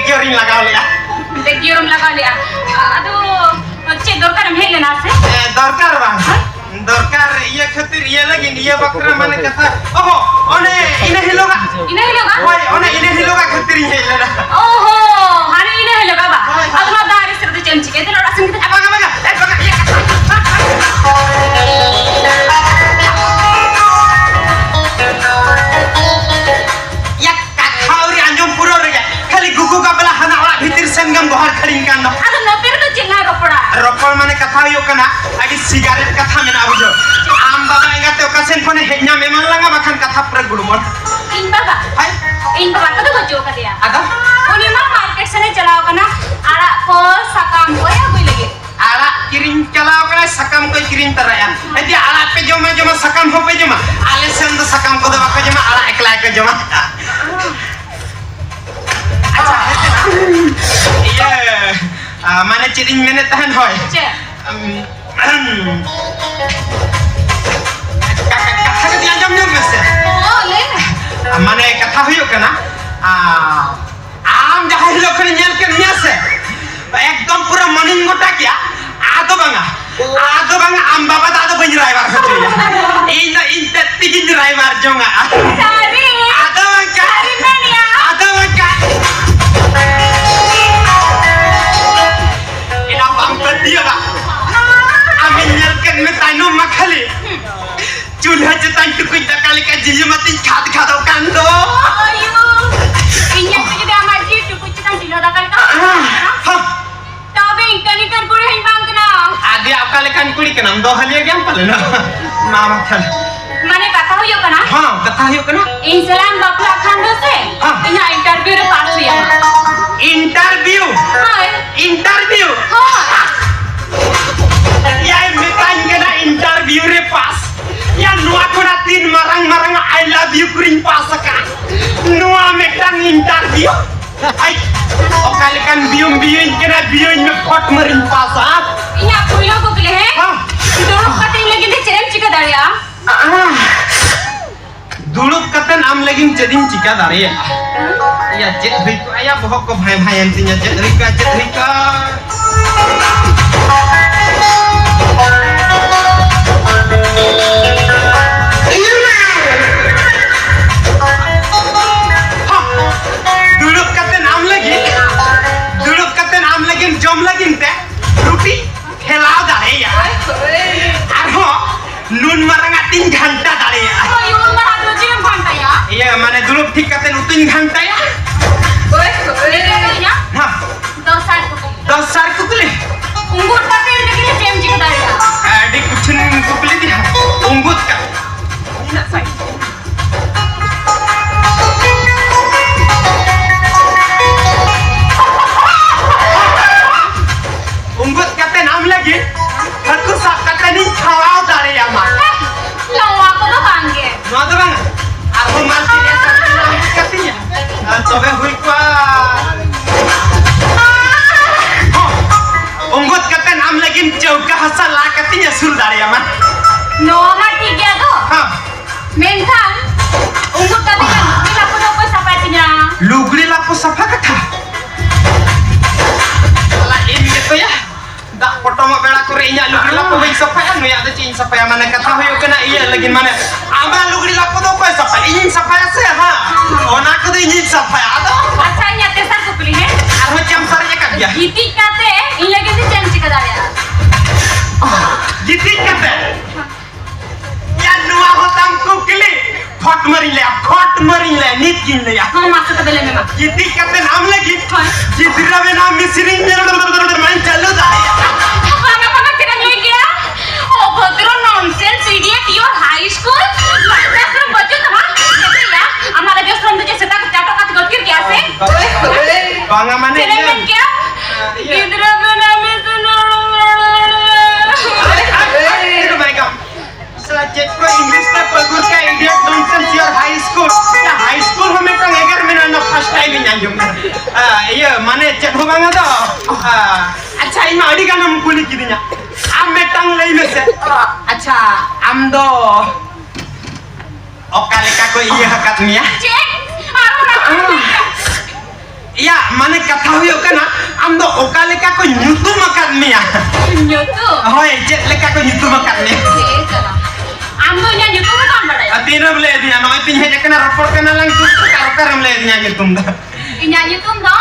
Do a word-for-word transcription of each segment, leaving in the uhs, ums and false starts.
ᱜᱤᱭᱚᱨᱤᱧ ᱞᱟᱜᱟᱣ ᱞᱮᱜᱼᱟ᱾ ᱵᱮᱜᱽ ᱜᱤᱭᱚᱨᱮᱢ ᱞᱟᱜᱟᱣ ᱞᱮᱜᱼᱟ᱾ ᱟᱫᱚ ᱪᱮᱫ ᱫᱚᱨᱠᱟᱨᱮᱢ ᱦᱮᱡ ᱞᱮᱱᱟ ᱥᱮ? ᱮ, ᱫᱚᱨᱠᱟᱨ ᱵᱟᱝ᱾ ᱦᱮᱸ? ᱫᱚᱨᱠᱟᱨ ᱤᱭᱟᱹ ᱠᱷᱟᱹᱛᱤᱨ, ᱤᱭᱟᱹ ᱞᱟᱹᱜᱤᱫ, ᱤᱭᱟᱹ ᱵᱟᱠᱷᱨᱟ ᱢᱟᱱᱮ ᱠᱟᱛᱷᱟ᱾ ᱚᱦᱚ, ᱚᱱᱮ ᱤᱱᱟᱹ ᱦᱤᱞᱳᱜᱟᱜ᱾ ᱤᱱᱟᱹ ᱦᱤᱞᱳᱜᱟᱜ? ᱦᱳᱭ, ᱚᱱᱮ ᱤᱱᱟᱹ ᱦᱤᱞᱳᱜᱟᱜ ᱠᱷᱟᱹᱛᱤᱨᱤᱧ ᱦᱮᱡ ᱞᱮᱱᱟ᱾ ᱚᱦᱚ, ᱦᱟᱱᱮ ᱤᱱᱟᱹ ᱦᱤᱞᱳᱜᱟᱜ ᱵᱟ? ᱦᱳᱭ, ᱦᱳᱭ᱾ ᱟᱫᱚ ᱱᱚᱣᱟ ᱫᱟᱨᱮ ᱥᱮᱫ ᱨᱮ ᱪᱮᱫ ᱮᱢ ᱪᱤᱠᱟᱹᱭᱟ? ᱫᱮᱞᱟ ᱚᱲᱟᱜ ᱥᱮᱱ ᱠᱟᱛᱮ ᱮ, ᱵᱟᱝᱟ, ᱵᱟᱝᱟ, ᱮ, ᱵᱟᱝᱟ, ᱤᱭᱟᱹ ᱠᱟᱛᱷᱟ᱾ ᱭᱟ, ᱠᱟᱛᱷᱟ ᱟᱹᱣᱨᱤ ᱟᱸᱡᱚᱢ ᱯᱩᱨᱟᱹᱣ ᱨᱮᱜᱮ ᱠᱷᱟᱹᱞᱤ ᱜᱩᱜᱩ ᱜᱟᱵᱞᱟ ᱦᱟᱱᱟ ᱚᱲᱟᱜ ᱵᱷᱤᱛᱤᱨ ᱥᱮᱱ ᱜᱮᱢ ᱜᱚᱦᱟᱨ ᱠᱷᱟᱹᱲᱤᱧ ᱠᱟᱱ ᱫᱚ᱾ ᱟᱫᱚ ᱱᱚᱛᱮ ᱨᱮᱫᱚ ᱪᱮᱫ ᱞᱟᱝ ᱨᱚᱯᱚᱲᱟ? ᱨᱚᱯᱚᱲ ᱢᱟᱱᱮ ᱠᱟᱛᱷᱟ ᱦᱩᱭᱩᱜ ᱠᱟᱱᱟ, ᱟᱹᱰᱤ ᱥᱤᱜᱟᱨᱮᱴ ᱠᱟᱛᱷᱟ ᱢᱮᱱᱟᱜᱼᱟ, ᱵᱩᱡᱷᱟᱹᱣ᱾ ᱟᱢ ᱵᱟᱵᱟ ᱮᱸᱜᱟᱛᱮ ᱚᱠᱟ ᱥᱮᱱ ᱠᱷᱚᱱᱮ ᱦᱮᱡ ᱧᱟᱢ ᱮᱢᱟᱱ ᱞᱟᱝᱟ, ᱵᱟᱠᱷᱟᱱ ᱠᱟᱛᱷᱟ ᱯᱩᱨᱟᱹ ᱜᱩᱲᱢᱚᱲ᱾ ᱤᱧ ᱵᱟᱵᱟ? ᱦᱳᱭ᱾ ᱤᱧ ᱵᱟᱵᱟ ᱠᱚᱫᱚ ᱵᱟᱹᱪᱩᱜ ᱟᱠᱟᱫᱮᱭᱟ᱾ ᱟᱫᱚ? ᱩᱱᱤ ᱢᱟ ᱢᱟᱨᱠᱮᱴ ᱥᱮᱱᱮ ᱪᱟᱞᱟᱣ ᱠᱟᱱᱟ, ᱟᱲᱟᱜ ᱠᱚ ᱥᱟᱠᱟᱢ ᱠᱚᱭ ᱟᱹᱜᱩᱭ ᱞᱟᱹᱜᱤᱫ᱾ ᱟᱲᱟᱜ ᱠᱤᱨᱤᱧ ᱪᱟᱞᱟᱣ ᱠᱟᱱᱟᱭ, ᱥᱟᱠᱟᱢ ᱠᱚᱭ ᱠᱤᱨᱤᱧ ᱛᱟᱨᱟᱭᱟ᱾ ᱮ ᱡᱮ, ᱟᱲᱟᱜ ᱯᱮ ᱡᱚᱢᱟ, ᱡᱚᱢᱟ, ᱥᱟᱠᱟᱢ ᱦᱚᱸᱯᱮ ᱡᱚᱢᱟ? ᱟᱞᱮ ᱥᱮᱱ ᱫᱚ ᱥᱟᱠᱟᱢ ᱠᱚᱫᱚ ᱵᱟᱠᱚ ᱡᱚᱢᱟ, ᱟᱲᱟᱜ ᱮᱠᱞᱟ ᱜᱮᱠᱚ ᱡᱚᱢᱟ᱾ ᱟᱪᱪᱷᱟ, ᱤᱭᱟᱹ, ᱟ, ᱢᱟᱱᱮ ᱪᱮᱫ ᱤᱧ ᱢᱮᱱᱮᱫ ᱛᱟᱦᱮᱱ, ᱦᱳᱭ᱾ ᱪᱮᱫ? ᱟᱢ, ᱟᱦᱟᱢ᱾ ᱠᱟ-, ᱠᱟ-, ᱠᱟᱛᱷᱟ ᱠᱟᱹᱴᱤᱡ ᱟᱸᱡᱚᱢ ᱧᱚᱜ ᱢᱮᱥᱮ᱾ ᱚ, ᱞᱟᱹᱭ ᱢᱮ᱾ ᱢᱟᱱᱮ ᱠᱟᱛᱷᱟ ᱦᱩᱭᱩᱜ ᱠᱟᱱᱟ, ᱟ, ᱟᱢ ᱡᱟᱦᱟᱸ ᱦᱤᱞᱳᱜ ᱠᱷᱚᱱᱤᱧ ᱧᱮᱞ ᱠᱮᱫ ᱢᱮᱭᱟ ᱥᱮ, ᱮᱠᱫᱚᱢ ᱯᱩᱨᱟᱹ ᱢᱚᱱᱮᱧ ᱜᱚᱴᱟ ᱠᱮᱭᱟ᱾ ᱟᱫᱚ ᱵᱟᱝᱟ, ᱟᱫᱚ ᱵᱟᱝᱟ, ᱟᱢ ᱵᱟᱵᱟ ᱫᱚ ᱟᱫᱚ ᱵᱟᱹᱧ ᱨᱟᱭᱵᱟᱨ ᱦᱚᱪᱚᱭᱟ᱾ ᱤᱧ ᱫᱚ ᱤᱧ ᱛᱮᱫ ᱛᱮᱜᱤᱧ ᱨᱟᱭᱵᱟᱨ ᱡᱚᱝᱟ᱾ ᱥᱟᱹᱨᱤ? ᱟᱫᱚ ᱵᱟᱝᱟ, ᱥᱟᱹᱨᱤ ᱢᱮᱱᱮᱭᱟ᱾ ᱟᱫᱚ ᱵᱟᱝᱟ᱾ ᱮᱱᱟ ᱵᱟᱢ ᱯᱟᱹᱛᱭᱟᱹᱣᱟ᱾ ᱟᱢᱤᱧ ᱧᱮᱞ ᱠᱮᱫ ᱢᱮ ᱛᱟᱭᱱᱚᱢ ᱢᱟ ᱠᱷᱟᱹᱞᱤ᱾ ᱪᱩᱞᱦᱟᱹ ᱪᱮᱛᱟᱱ ᱴᱩᱠᱩᱡ ᱫᱟᱠᱟ ᱞᱮᱠᱟ ᱡᱤᱞ ᱢᱟᱛᱤᱧ ᱠᱷᱟᱫ ᱠᱷᱟᱫᱚᱜ ᱠᱟᱱ ᱫᱚ᱾ ᱟᱭᱳ, ᱤᱧ ᱧᱮᱞ ᱛᱮ ᱡᱩᱫᱤ ᱟᱢᱟᱜ ᱡᱤᱞ ᱴᱩᱠᱩᱡ ᱪᱮᱛᱟᱱ ᱪᱩᱞᱦᱟᱹ ᱫᱟᱠᱟ ᱞᱮᱠᱟ ᱦᱟᱸ᱾ ᱛᱚᱵᱮ ᱤᱧ ᱠᱟᱹᱱᱤ ᱠᱟᱱ ᱠᱩᱲᱤ ᱦᱚᱸᱧ ᱵᱟᱝ ᱠᱟᱱᱟ᱾ ᱟᱫᱮ ᱚᱠᱟ ᱞᱮᱠᱟᱱ ᱠᱩᱲᱤ ᱠᱟᱱᱟᱢ? ᱫᱚᱦᱚᱞᱤᱭᱟᱹ ᱜᱮᱭᱟᱢ ᱯᱟᱞᱮᱱ? ᱢᱟ ᱵᱟᱠᱷᱟᱱ᱾ ᱢᱟᱱᱮ ᱠᱟᱛᱷᱟ ᱦᱩᱭᱩᱜ ᱠᱟᱱᱟ, ᱦᱚᱸ, ᱠᱟᱛᱷᱟ ᱦᱩᱭᱩᱜ ᱠᱟᱱᱟ᱾ ᱤᱧ ᱥᱟᱞᱟᱜ ᱮᱢ ᱵᱟᱯᱞᱟᱜ ᱠᱷᱟᱱ ᱫᱚ ᱥᱮ, ᱦᱚᱸ᱾ ᱤᱧᱟᱜ ᱤᱱᱴᱟᱨᱵᱷᱤᱭᱩ ᱨᱮ ᱯᱟᱥ ᱦᱩᱭ ᱟᱢᱟ᱾ ᱤᱱᱴᱟᱨᱵᱷᱤᱭᱩ? ᱦᱳᱭ᱾ ᱤᱱᱴᱟᱨᱵᱷᱤᱭᱩ? ᱦᱳᱭ᱾ ᱮᱭᱟᱭ ᱢᱮᱛᱟᱧ ᱠᱟᱱᱟ ᱤᱱᱴᱟᱨᱵᱷᱤᱭᱩ ᱨᱮ ᱯᱟᱥ᱾ ᱭᱟ, ᱱᱚᱣᱟ ᱠᱷᱚᱱᱟᱜ ᱛᱤᱱ ᱢᱟᱨᱟᱝ ᱢᱟᱨᱟᱝ I love you ᱠᱚᱨᱮᱧ ᱯᱟᱥ ᱟᱠᱟᱫ᱾ ᱱᱚᱣᱟ ᱢᱤᱫᱴᱟᱝ ᱤᱱᱴᱟᱨᱵᱷᱤᱭᱩ? ᱟᱭ, ᱚᱠᱟ ᱞᱮᱠᱟᱱ ᱵᱤᱭᱩᱢ ᱵᱤᱭᱩᱧ ᱠᱟᱱᱟ, ᱵᱤᱭᱩᱧ ᱢᱮ, ᱯᱷᱚᱴ ᱢᱟᱨᱤᱧ ᱯᱟᱥᱟ᱾ ᱤᱧᱟᱜ ᱯᱩᱭᱞᱩ ᱠᱩᱠᱞᱤ, ᱦᱮᱸ? ᱦᱮᱸ᱾ ᱫᱩᱲᱩᱵ ᱠᱟᱛᱮ ᱤᱧ ᱞᱟᱹᱜᱤᱫ ᱛᱮ ᱪᱮᱫ ᱮᱢ ᱪᱤᱠᱟᱹ ᱫᱟᱲᱮᱭᱟᱜᱼᱟ? ᱫᱩᱲᱩᱵ ᱠᱟᱛᱮ ᱟᱢ ᱞᱟᱹᱜᱤᱫ ᱪᱮᱫ ᱤᱧ ᱪᱤᱠᱟᱹ ᱫᱟᱲᱮᱭᱟᱜᱼᱟ? ᱪᱮᱫ ᱦᱩᱭ ᱠᱚᱜᱼᱟ ᱭᱟ, ᱵᱚᱦᱚᱜ ᱠᱚ ᱵᱷᱟᱭ ᱵᱷᱟᱭ ᱮᱱ ᱛᱤᱧᱟ, ᱪᱮᱫ ᱦᱩᱭ ᱠᱚᱜᱼᱟ, ᱪᱮᱫ ᱦᱩᱭ ᱠᱚᱜᱼᱟ᱾ ᱦᱟ! ᱫᱩᱲᱩᱵ ᱠᱟᱛᱮ ᱟᱢ ᱞᱟᱹᱜᱤᱫ, ᱫᱩᱲᱩᱵ ᱠᱟᱛᱮ ᱟᱢ ᱞᱟᱹᱜᱤᱫ ᱡᱚᱢ ᱞᱟᱹᱜᱤᱫ ᱛᱮ ᱨᱩᱴᱤ ᱴᱷᱮᱞᱟᱣ ᱫᱟᱲᱮᱭᱟᱜᱼᱟ᱾ ᱟᱨᱦᱚᱸ ᱱᱩᱱ ᱢᱟᱨᱟᱝ ᱟᱜ ᱛᱤᱧ ᱜᱷᱟᱱᱴᱟ ᱫᱟᱲᱮᱭᱟᱜᱼᱟ᱾ ᱦᱳᱭ, ᱩᱱ ᱢᱟᱨᱟᱝ ᱫᱚ ᱪᱮᱫ ᱮᱢ ᱜᱷᱟᱱᱴᱟᱭᱟ? ᱤᱭᱟᱹ, ᱢᱟᱱᱮ ᱫᱩᱲᱩᱵ ᱴᱷᱤᱠ ᱠᱟᱛᱮ ᱩᱛᱩᱧ ᱜᱷᱟᱱᱴᱟᱭᱟ᱾ ᱦᱳᱭ, ᱦᱳᱭ᱾ ᱞᱟᱹᱭ ᱠᱮᱫ ᱫᱚ ᱤᱧᱟᱹᱜ ᱦᱮᱸ᱾ ᱫᱚᱥᱟᱨ ᱠᱩᱠᱞᱤ᱾ ᱫᱚᱥᱟᱨ ᱠᱩᱠᱞᱤ? ᱩᱸᱜᱩᱫ ᱠᱟᱛᱮ ᱤᱧ ᱞᱟᱹᱜᱤᱫ ᱪᱮᱫ ᱮᱢ ᱪᱤᱠᱟᱹ ᱫᱟᱲᱮᱭᱟᱜᱼᱟ? ᱟᱹᱰᱤ ᱠᱩᱴᱷᱤᱱ ᱠᱩᱠᱞᱤ ᱫᱤ ᱦᱟᱸᱜ᱾ ᱩᱸᱜᱩᱫ ᱠᱟᱛᱮ᱾ ᱤᱱᱟᱹᱜ ᱥᱟᱭ᱾ ᱩᱸᱜᱩᱫ ᱠᱟᱛᱮ ᱟᱢ ᱞᱟᱹᱜᱤᱫ ᱦᱟᱹᱠᱩ ᱥᱟᱵ ᱠᱟᱛᱮ ᱤᱧ ᱠᱷᱟᱣᱟᱣ ᱫᱟᱲᱮᱭᱟᱢᱟ᱾ ᱱᱚᱣᱟ ᱠᱚᱫᱚ ᱵᱟᱝ ᱜᱮ᱾ ᱱᱚᱣᱟ ᱫᱚ ᱵᱟᱝ? ᱟᱨᱦᱚᱸ ᱢᱟᱨ ᱪᱮᱫ ᱮ ᱥᱟᱵ ᱠᱟᱛᱮ ᱤᱧ ᱟᱨ ᱛᱚᱵᱮ ᱦᱩᱭ ᱠᱚᱜᱼᱟ᱾ ᱦᱚᱸ, ᱩᱸᱜᱩᱫ ᱠᱟᱛᱮ ᱟᱢ ᱞᱟᱹᱜᱤᱫ ᱪᱟᱹᱣᱠᱟ ᱦᱟᱥᱟ ᱞᱟ ᱠᱟᱛᱮᱧ ᱟᱹᱥᱩᱞ ᱫᱟᱲᱮᱭᱟᱢᱟ᱾ ᱱᱚᱣᱟ ᱢᱟ ᱴᱷᱤᱠ ᱜᱮᱭᱟ ᱫᱚ᱾ ᱦᱮᱸ᱾ ᱢᱮᱱᱠᱷᱟᱱ ᱩᱸᱜᱩᱫ ᱠᱟᱛᱮ ᱤᱧᱟᱹᱜ ᱞᱩᱜᱽᱲᱤ ᱞᱟᱯᱚ ᱫᱚ ᱚᱠᱚᱭ ᱥᱟᱯᱷᱟᱭ ᱛᱤᱧᱟ? ᱞᱩᱜᱽᱲᱤ ᱞᱟᱯᱚ ᱥᱟᱯᱷᱟ ᱠᱟᱛᱷᱟ? ᱥᱟᱞᱟ ᱤᱧ ᱜᱮᱛᱚᱭᱟ᱾ ᱫᱟᱜ ᱯᱚᱴᱚᱢᱚᱜ ᱵᱮᱲᱟ ᱠᱚᱨᱮ ᱤᱧᱟᱹᱜ ᱞᱩᱜᱽᱲᱤ ᱞᱟᱯᱚ ᱵᱟᱹᱧ ᱥᱟᱯᱷᱟᱭᱟ, ᱱᱩᱭᱟᱜ ᱫᱚ ᱪᱮᱫ ᱤᱧ ᱥᱟᱯᱷᱟᱭᱟ? ᱢᱟᱱᱮ ᱠᱟᱛᱷᱟ ᱦᱩᱭᱩᱜ ᱠᱟᱱᱟ ᱤᱭᱟᱹ ᱞᱟᱹᱜᱤᱫ, ᱢᱟᱱᱮ ᱟᱢᱟᱜ ᱞᱩᱜᱽᱲᱤ ᱞᱟᱯᱚ ᱫᱚ ᱚᱠᱚᱭ ᱥᱟᱯᱷᱟᱭᱟ? ᱤᱧᱤᱧ ᱥᱟᱯᱷᱟᱭᱟ ᱥᱮ? ᱦᱮᱸ, ᱚᱱᱟ ᱠᱚᱫᱚ ᱤᱧᱤᱧ ᱥᱟᱯᱷᱟᱭᱟ᱾ ᱟᱫᱚ ᱟᱪᱪᱷᱟ, ᱤᱧᱟᱹᱜ ᱛᱮᱥᱟᱨ ᱠᱩᱠᱞᱤ, ᱦᱮᱸ? ᱟᱨᱦᱚᱸ ᱪᱮᱫ ᱮᱢ ᱥᱟᱨᱮᱡ ᱟᱠᱟᱫ ᱜᱮᱭᱟ? ᱜᱤᱛᱤᱡ ᱠᱟᱛᱮ ᱤᱧ ᱞᱟᱹᱜᱤᱫ ᱫᱚ ᱪᱮᱫ ᱮᱢ ᱪᱤᱠᱟᱹ ᱫᱟᱲᱮᱭᱟᱜᱼᱟ? ᱜᱤᱛᱤᱡ ᱠᱟᱛᱮ? ᱭᱟ, ᱱᱚᱣᱟ ᱦᱚᱸ ᱛᱟᱢ ᱠᱩᱠᱞᱤ? ᱯᱷᱚᱴ ᱢᱟᱹᱨᱤᱧ ᱞᱟᱹᱭᱟ, ᱯᱷᱚᱴ ᱢᱟᱹᱨᱤᱧ ᱞᱟᱹᱭᱟ, ᱱᱤᱛ ᱜᱤᱧ ᱞᱟᱹᱭᱟ᱾ ᱦᱚᱸ, ᱢᱟ ᱥᱮ ᱛᱚᱵᱮ ᱞᱟᱹᱭ ᱢᱮ ᱢᱟ᱾ ᱜᱤᱛᱤᱡ ᱠᱟᱛᱮ ᱟᱢ ᱞᱟᱹᱜᱤᱫ ᱦᱳᱭ᱾ ᱜᱤᱫᱽᱨᱟᱹ ᱵᱮᱱᱟᱣ ᱢᱮᱥᱤᱱᱤᱧ ᱪᱟᱹᱞᱩ ᱫᱟᱲᱮᱭᱟᱜᱼᱟ᱾ ᱵᱟᱝᱟ, ᱵᱟᱝᱟ, ᱪᱮᱫ ᱮᱢ ᱞᱟᱹᱭ ᱠᱮᱜᱼᱟ? ᱚᱵᱷᱚᱫᱨᱚ, nonsense, idiot, your high school, ᱞᱟᱡᱟ ᱥᱚᱨᱚᱢ ᱵᱟᱹᱪᱩᱜ ᱛᱟᱢᱟ? ᱪᱮᱫ ᱮᱢ ᱞᱟᱹᱭᱟ? ᱟᱢᱟᱜ ᱞᱟᱡᱟ ᱥᱚᱨᱚᱢ ᱫᱚ ᱪᱮᱫ ᱥᱮᱛᱟ ᱠᱚ ᱪᱟᱴᱚᱜ ᱠᱟᱛᱮ ᱠᱚ ᱟᱹᱛᱠᱤᱨ ᱠᱮᱜᱼᱟ ᱥᱮ? ᱵᱟᱝᱟ, ᱢᱟᱱᱮ ᱪᱮᱫ ᱮᱢ ᱤᱭᱟᱹ, ᱢᱮᱱ ᱠᱮᱜᱼᱟ? ᱤᱭᱟᱹ᱾ ᱜᱤᱫᱽᱨᱟᱹ ᱵᱮᱱᱟᱣ ᱢᱮᱥᱤᱱ ᱥᱟᱞᱟ ᱪᱮᱫ ᱠᱚ English ᱛᱮ ᱯᱟᱹᱜᱩᱨ ᱠᱟ, idiot, nonsense, your high school. ᱭᱟ, high school ᱦᱚᱸ ᱢᱤᱫᱴᱟᱝ ᱮᱜᱮᱨ ᱢᱮᱱᱟᱜᱼᱟ, ᱱᱚᱣᱟ first time ᱤᱧ ᱟᱸᱡᱚᱢ ᱠᱮᱫᱟ᱾ ᱟ, ᱤᱭᱟᱹ, ᱢᱟᱱᱮ ᱪᱮᱫ ᱦᱚᱸ ᱵᱟᱝᱟ ᱫᱚ᱾ ᱟ, ᱟᱪᱪᱷᱟ, ᱤᱧ ᱢᱟ ᱟᱹᱰᱤ ᱜᱟᱱᱮᱢ ᱠᱩᱞᱤ ᱠᱤᱫᱤᱧᱟ᱾ ᱟᱢ ᱢᱤᱫᱴᱟᱝ ᱞᱟᱹᱭ ᱢᱮᱥᱮ᱾ ᱟᱪᱪᱷᱟ, ᱟᱢ ᱫᱚ ᱚᱠᱟ ᱞᱮᱠᱟ ᱠᱚ ᱤᱭᱟᱹ ᱟᱠᱟᱫ ᱢᱮᱭᱟ? ᱪᱮᱫ? ᱟᱨ ᱚᱱᱟ ᱠᱚ ᱞᱟᱹᱭᱟ? ᱮᱭᱟ, ᱢᱟᱱᱮ ᱠᱟᱛᱷᱟ ᱦᱩᱭᱩᱜ ᱠᱟᱱᱟ, ᱟᱢ ᱫᱚ ᱚᱠᱟ ᱞᱮᱠᱟ ᱠᱚ ᱧᱩᱛᱩᱢ ᱟᱠᱟᱫ ᱢᱮᱭᱟ? ᱧᱩᱛᱩᱢ? ᱦᱳᱭ, ᱪᱮᱫ ᱞᱮᱠᱟ ᱠᱚ ᱧᱩᱛᱩᱢ ᱟᱠᱟᱫ ᱢᱮᱭᱟ? ᱦᱮᱸ, ᱪᱟᱞᱟᱜ᱾ ᱟᱢ ᱫᱚ ᱤᱧᱟᱹᱜ ᱧᱩᱛᱩᱢ ᱦᱚᱸ ᱵᱟᱢ ᱵᱟᱲᱟᱭᱟ? ᱟᱨ ᱛᱤᱱᱟᱹᱢ ᱞᱟᱹᱭ ᱟᱹᱫᱤᱧᱟ? ᱱᱚᱜᱼᱚᱭ ᱛᱤᱧ ᱦᱮᱡ ᱟᱠᱟᱱᱟ, ᱨᱚᱯᱚᱲ ᱠᱟᱱᱟ ᱞᱟᱝ, ᱛᱩ ᱚᱠᱟ, ᱚᱠᱟᱨᱮᱢ ᱞᱟᱹᱭ ᱟᱹᱫᱤᱧᱟ ᱧᱩᱛᱩᱢ ᱫᱚ? ᱤᱧᱟᱹᱜ ᱧᱩᱛᱩᱢ ᱫᱚ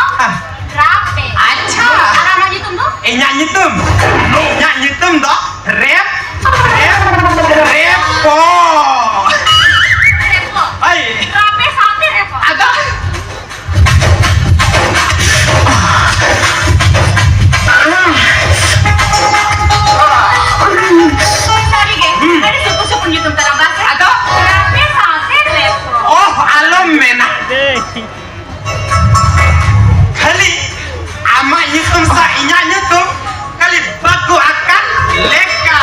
ᱟᱪᱪᱷᱟ᱾ ᱟᱨ ᱟᱢᱟᱜ ᱧᱩᱛᱩᱢ ᱫᱚ? ᱤᱧᱟᱹᱜ ᱧᱩᱛᱩᱢ? ᱤᱧᱟᱹᱜ ᱧᱩᱛᱩᱢ ᱫᱚ ᱨᱮᱯ, ᱨᱮᱯ, ᱨᱮᱯᱚ᱾ ᱨᱮᱯᱚ? ᱦᱳᱭ᱾ ᱨᱟᱯᱮ ᱥᱟᱶᱛᱮ ᱨᱮᱯᱚ? ᱟᱫᱚ? ᱥᱟᱹᱨᱤᱜᱮ, ᱦᱩᱸ᱾ ᱟᱹᱰᱤ ᱥᱩᱯᱩ ᱥᱩᱯᱩ ᱧᱩᱛᱩᱢ ᱛᱟᱨᱟ, ᱵᱟᱝ ᱥᱮ? ᱟᱫᱚ? ᱨᱟᱯᱮ ᱥᱟᱶᱛᱮ ᱨᱮᱯᱚ᱾ ᱚᱦ, ᱟᱞᱚᱢ ᱢᱮᱱᱟ᱾ ᱠᱷᱟᱹᱞᱤ ᱟᱢᱟᱜ ᱧᱩᱛᱩᱢ ᱥᱟᱶ ᱤᱧᱟᱹᱜ ᱧᱩᱛᱩᱢ ᱠᱷᱟᱹᱞᱤ ᱵᱟᱠᱚ ᱟᱠᱟᱱ ᱞᱮᱠᱟ᱾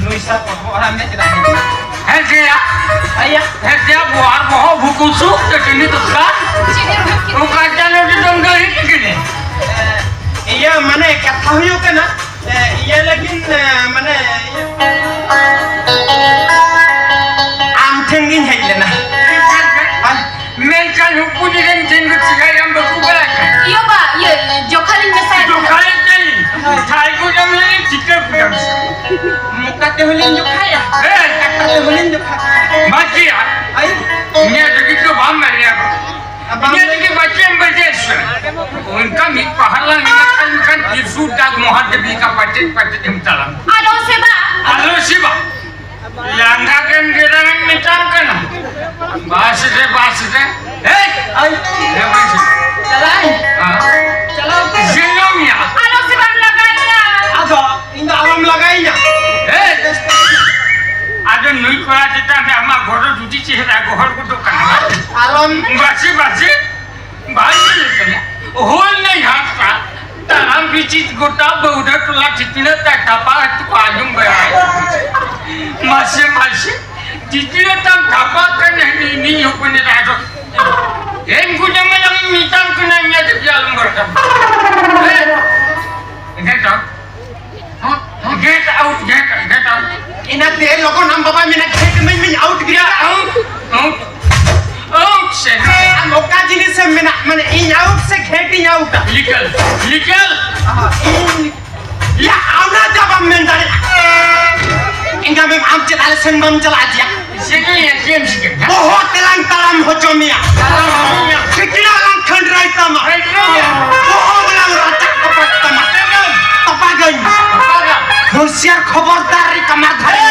ᱱᱩᱭ ᱥᱟᱶ ᱯᱚᱴᱚᱢ ᱦᱟᱲᱟᱢ ᱫᱚ ᱪᱮᱫᱟᱜ ᱦᱮᱡ ᱮᱱᱟ? ᱦᱮᱸ ᱡᱮᱭᱟ᱾ ᱟᱭᱟ᱾ ᱦᱮᱸ ᱡᱮᱭᱟ, ᱵᱚᱦᱟᱨ ᱵᱚᱦᱚᱜ ᱵᱷᱩᱠᱩ ᱥᱩᱜ ᱪᱟᱹᱴᱱᱤ ᱫᱚᱨᱠᱟᱨ᱾ ᱚᱠᱟ ᱪᱟᱸᱫᱚ ᱨᱮ ᱫᱚᱝ ᱫᱚ ᱦᱤᱡᱩᱜ ᱠᱟᱱᱟ? ᱤᱭᱟᱹ, ᱢᱟᱱᱮ, ᱠᱟᱛᱷᱟ ᱦᱩᱭᱩᱜ ᱠᱟᱱᱟ, ᱮ, ᱤᱭᱟᱹ ᱞᱟᱹᱜᱤᱫ, ᱮ, ᱢᱟᱱᱮ, ᱤᱭᱟᱹ, ᱟᱢ ᱴᱷᱮᱱ ᱜᱤᱧ ᱦᱮᱡ ᱞᱮᱱᱟ᱾ ᱟᱨ ᱢᱮᱱᱠᱷᱟᱱ ᱱᱩᱠᱩ ᱡᱮ ᱴᱷᱮᱱ ᱫᱚ ᱪᱤᱠᱟᱹᱭᱟᱢ ᱵᱟᱠᱚ ᱵᱟᱲᱟᱭ ᱠᱟᱱᱟ᱾ ᱤᱭᱟᱹ ᱵᱟ, ᱤᱭᱟᱹ, ᱡᱚᱠᱷᱟ ᱞᱤᱧ ᱢᱮᱥᱟᱭᱮᱫ ᱡᱚᱠᱷᱟ ᱛᱟᱦᱮᱸᱫ᱾ ᱞᱮ ᱛᱮᱧ᱾ ᱦᱳᱭ᱾ ᱛᱷᱟᱭ ᱠᱚ ᱡᱚᱢ ᱞᱮ ᱴᱷᱤᱠᱟᱹ ᱠᱚ ᱡᱚᱢ᱾ ᱢᱚᱠᱟ ᱛᱮᱦᱚᱸ ᱞᱤᱧ ᱡᱚᱠᱷᱟᱭᱟ᱾ ᱦᱮᱸ᱾ ᱠᱟᱴᱟ ᱛᱮᱦᱚᱸ ᱞᱤᱧ ᱡᱚᱠᱷᱟᱭᱟ᱾ ᱵᱟᱹᱪᱤᱭᱟ᱾ ᱟᱭ᱾ ᱤᱧᱟᱹᱜ ᱞᱟᱹᱜᱤᱫ ᱫᱚ ᱵᱟᱢ ᱢᱮᱱᱮᱜᱼᱟ᱾ ᱟᱵᱟᱨ ᱤᱧᱟᱹᱜ ᱞᱟᱹᱜᱤᱫ ᱵᱟᱹᱪᱤᱭᱟᱢ ᱵᱟᱹᱪᱤᱭᱟ ᱥᱮ? ᱚᱱᱠᱟ ᱢᱤᱫ ᱯᱟᱦᱟᱨ ᱞᱟᱝ ᱢᱮᱱᱟᱜ ᱠᱷᱟᱱ ᱢᱮᱱᱠᱷᱟᱱ ᱛᱤᱨᱥᱩᱞ ᱰᱟᱠ ᱢᱚᱦᱟᱫᱮᱵᱤ ᱠᱟ ᱯᱟᱪᱮᱫ ᱯᱟᱪᱮᱫ ᱮᱢ ᱛᱟᱲᱟᱢ᱾ ᱟᱞᱚ ᱥᱮ ᱵᱟ᱾ ᱟᱞᱚ ᱥᱮ ᱵᱟ᱾ ᱞᱟᱸᱜᱟ ᱜᱮᱢ ᱜᱮᱨᱟᱝ ᱢᱮᱛᱟᱢ ᱠᱟᱱᱟ᱾ ᱵᱟᱥ ᱨᱮ, ᱵᱟᱥ ᱨᱮ᱾ ᱦᱮᱭ! ᱟᱭ᱾ ᱦᱮᱸ, ᱵᱟᱥ ᱨᱮ᱾ ᱪᱟᱞᱟᱜ ᱟᱹᱧ᱾ ᱦᱮᱸ᱾ ᱪᱟᱞᱟᱣ ᱩᱛᱟᱹᱨ᱾ ᱡᱤᱞᱚᱢ ᱭᱟ᱾ ᱟᱞᱚ ᱥᱮ ᱵᱟᱢ ᱞᱟᱜᱟᱭᱟ᱾ ᱟᱫᱚ ᱤᱧ ᱫᱚ ᱟᱞᱚᱢ ᱞᱟᱜᱟᱭᱤᱧᱟ᱾ ᱦᱮᱭ! ᱟᱫᱚ ᱱᱩᱭ ᱠᱚᱲᱟ ᱪᱮᱛᱟᱱ ᱨᱮ ᱟᱢᱟᱜ ᱜᱚᱨᱚᱡᱽ ᱩᱪᱤᱛ ᱪᱮᱦᱨᱟ ᱜᱚᱦᱚᱲ ᱜᱚᱫᱚᱜ ᱠᱟᱱᱟ᱾ ᱟᱞᱚᱢ᱾ ᱵᱟᱥᱮ, ᱵᱟᱥᱮ᱾ ᱵᱟᱭ ᱧᱮᱞ ᱠᱟᱱᱟ᱾ ᱦᱳᱭ ᱱᱟᱭ ᱦᱟᱸᱥᱫᱟ, ᱛᱟᱲᱟᱢ ᱵᱤᱪᱤᱛ ᱜᱚᱴᱟ ᱵᱟᱹᱣᱰᱟᱹ ᱴᱚᱞᱟ ᱴᱷᱤᱠᱱᱟᱹ ᱛᱟᱭ ᱴᱟᱯᱟ ᱟᱹᱛᱩ ᱠᱚ ᱟᱸᱡᱚᱢ ᱵᱟᱲᱟᱭᱟ᱾ ᱢᱟᱥᱮ, ᱢᱟᱥᱮ, ᱴᱷᱤᱠᱱᱟᱹ ᱛᱟᱢ ᱴᱟᱯᱟ ᱠᱟᱱᱟ ᱱᱤ-, ᱱᱤ ᱦᱚᱯᱚᱱ ᱮᱨᱟ ᱫᱚ᱾ ᱮᱱ ᱠᱚ ᱡᱟᱢᱟ ᱞᱟᱝ ᱢᱮᱛᱟᱢ ᱠᱟᱱᱟ, ᱤᱧᱟᱹᱜ ᱫᱚ ᱟᱞᱚᱢ ᱵᱚᱨᱠᱟᱢ᱾ ᱦᱮᱸ᱾ ᱮᱱᱠᱷᱟᱱ ᱴᱷᱮᱱ ᱵᱟᱢ ᱪᱟᱞᱟᱜᱼᱟ ᱪᱮᱫ? ᱥᱮ ᱪᱮᱫ ᱮ ᱪᱮᱫ ᱮᱢ ᱪᱤᱠᱟᱹᱭᱟ? ᱵᱚᱦᱚᱜ ᱛᱮᱞᱟᱝ ᱛᱟᱲᱟᱢ ᱦᱚᱪᱚ ᱢᱮᱭᱟ᱾ ᱛᱟᱲᱟᱢ ᱦᱚᱪᱚ ᱢᱮᱭᱟ᱾ ᱛᱤᱠᱤᱱᱟᱜ ᱞᱟᱝ ᱠᱷᱟᱹᱱᱰᱨᱟᱭ ᱛᱟᱢᱟ᱾ ᱠᱷᱟᱹᱱᱰᱨᱟᱭ ᱢᱮᱭᱟ᱾ ᱵᱚᱦᱚᱜ ᱞᱟᱝ ᱨᱟᱪᱟᱜ ᱠᱚᱯᱟᱜ ᱛᱟᱢᱟ᱾ ᱛᱚᱯᱟᱜᱟᱹᱧ᱾ ᱛᱚᱯᱟᱜᱟᱹᱧ᱾ ᱦᱩᱸᱥᱤᱭᱟᱨ ᱠᱷᱚᱵᱚᱨᱫᱟᱨ ᱨᱮ ᱠᱟᱢᱟᱨ ᱫᱷᱟᱨᱮ᱾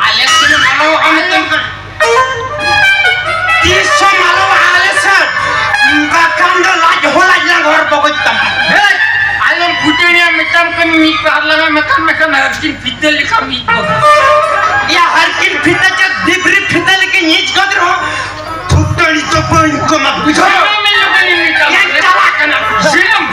ᱟᱞᱮ ᱥᱮᱱ ᱟᱞᱚ ᱟᱢ ᱛᱮᱢ ᱠᱟᱹᱴ- ᱛᱤᱥ ᱦᱚᱸ ᱟᱞᱚ ᱟᱞᱮ ᱥᱮᱱ᱾ ᱵᱟᱠᱷᱟᱱ ᱫᱚ ᱞᱟᱡ ᱦᱚᱸ ᱞᱟᱡ ᱞᱟᱝ ᱦᱚᱲ ᱵᱚᱜᱚᱡ ᱛᱟᱢᱟ᱾ ᱦᱮᱸ, ᱟᱞᱚᱢ ᱯᱷᱩᱴᱟᱹᱱᱤᱭᱟ ᱢᱮᱛᱟᱢ ᱠᱟᱹᱱᱟᱹᱧ ᱢᱤᱫ ᱯᱟᱦᱟᱨ ᱞᱟᱝᱟ ᱢᱮᱛᱟᱢ ᱢᱮᱠᱷᱟᱱ ᱟᱹᱰᱤ ᱯᱷᱤᱛᱟᱹ ᱞᱮᱠᱟ ᱢᱤᱫ ᱠᱚ᱾ ᱭᱟ ᱦᱟᱨᱠᱤᱱ ᱯᱷᱤᱛᱟᱹ ᱪᱮᱫ ᱰᱤᱵᱨᱤ ᱯᱷᱤᱛᱟᱹ ᱞᱮᱠᱟ ᱧᱤᱡ ᱜᱚᱫ ᱨᱮᱦᱚᱸ ᱯᱷᱩᱴᱟᱹᱱᱤ ᱫᱚ ᱵᱟᱹᱧ ᱠᱚᱢᱟ ᱵᱩᱡᱷᱟᱹᱣ᱾ ᱥᱤᱞᱚᱢ ᱢᱮ ᱞᱚᱜᱚᱱ ᱤᱧ ᱢᱮᱛᱟᱢ ᱭᱟ ᱠᱟᱱᱟ᱾ ᱪᱟᱞᱟᱜ ᱠᱟᱱᱟ᱾ ᱥᱤᱞᱚᱢ᱾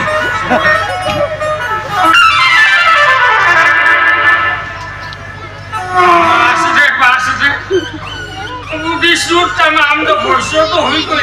ᱵᱟᱥ ᱨᱮ, ᱵᱟᱥ ᱨᱮ᱾ ᱵᱩᱰᱷᱤ ᱥᱩᱨ ᱛᱟᱢᱟ ᱟᱢ ᱫᱚ ᱵᱚᱭᱥᱚ ᱫᱚ ᱦᱩᱭ ᱠᱚᱜ